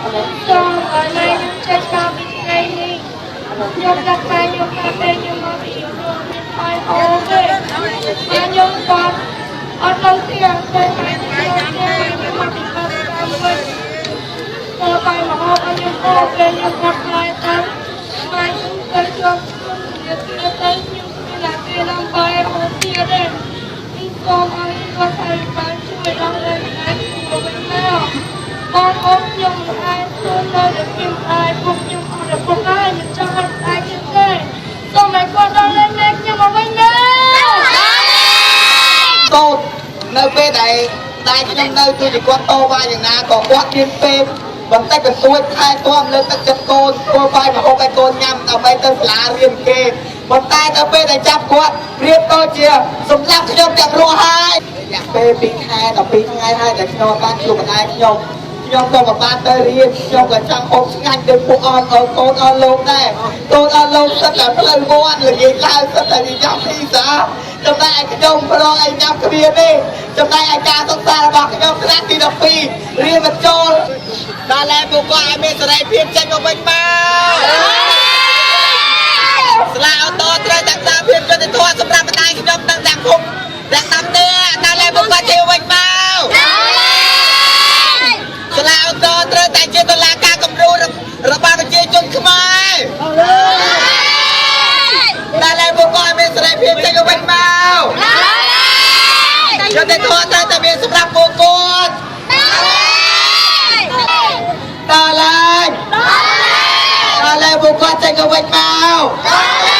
សូមឲ្យម៉ែខ្ញុំចេះកាលពីថ្ងៃនេះខ្ញុំដាក់ម៉ែខ្ញុំថាពេលខ្ញុំមកពីខ្ញុំមានបាយហូបទេម៉ែខ្ញុំគាត់អត់នៅផ្ទះពេលម៉ែខ្ញុំផ្ទះម៉ែខ្ញុំមកពីបាត់តាមវិញធ្វើបាយមកហូបឲ្យខ្ញុំហូបពេលខ្ញុំគាត់ខ្លាយទៅម៉ែខ្ញុំទៅជាប់គុំធនាគារទៅខ្ញុំគ្មានអាគារដើម្បីហូបទៀតទេខ្ញុំសូមឲ្យរដ្ឋាភិបាលជួយដោះលែងម៉ែខ្ញុំវិញមកបងប្អូនខ្ញុំមិនអាចធ្វើនៅតែខ្ញុំអាចពួកខ្ញុំអត់ឪពុកហើយមិនចង់ឲ្យអាចទៀតទេសូមឲ្យគាត់ដោះលែងម៉ែខ្ញុំមកវិញណា តូចនៅពេលដែលតែខ្ញុំនៅជួយជាគាត់តវ៉ាយ៉ាងណាក៏គាត់មានពេលបន្តិចបន្តួចថែទាំលើកទឹកចិត្តកូនធ្វើបាយមកហូបឲ្យកូនញ៉ាំដើម្បីទៅសាលារៀនគេប៉ុន្តែទៅពេលដែលចាប់គាត់ប្រៀបដូចជាសម្លាប់ខ្ញុំទាំងរស់ហើយរយៈពេល2ខែ12ថ្ងៃហើយដែលខ្ញុំបានជួបម្ដាយខ្ញុំខ្ញុំក៏មិនបានទៅរៀនខ្ញុំក៏ចង់ហូបឆ្ងាញ់ដូចពួកអនអូកូនអនលោកដែរកូនអនលោកសិតតែផ្លូវមាត់ល្ងាចឡើងសិតតែញ៉ាំភីសាចំណែកឯខ្ញុំប្រងឯញ៉ាំគ្មានទេចំណែកឯការសិក្សារបស់ខ្ញុំថ្នាក់ទី12រៀនមិនចូលដល់แล้วពួកគាត់ឲ្យមានសេរីភាពចេញមកវិញមកស្លាអូតូត្រូវតែផ្ដល់ភាពយុត្តិធម៌សម្រាប់ម្ដាយខ្ញុំនិងអ្នកភូមិទាំង10នាក់ដល់แล้วពួកគាត់ចេញវិញមក សាលាអូតូត្រូវតែជាតុលាការគំរូរបស់ប្រជាជនខ្មែរដល់ហើយពួកគាត់ឲ្យមានសេរីភាពចេញមកវិញមកយុត្តិធម៌ត្រូវតែមានសម្រាប់ពួកគាត់ដល់ហើយដល់ហើយពួកគាត់ចេញមកវិញមក